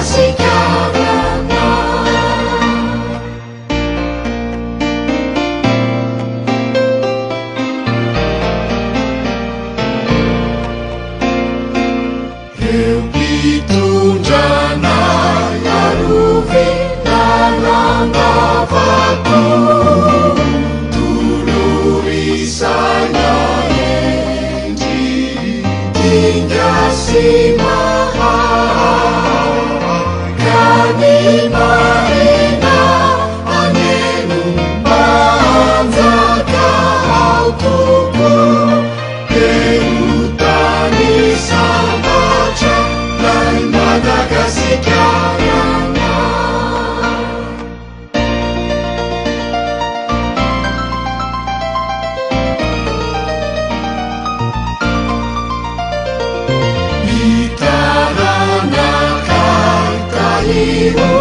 Madagasikarana. Reo mpitondra anay arovy lalandava koa tolory saina hendry dinga sy mahay ka ny marina anie no mba hanjaka ao tokoa. Dia ho tany sambatra lay Madagasikarana. Ny taranakay tahiry.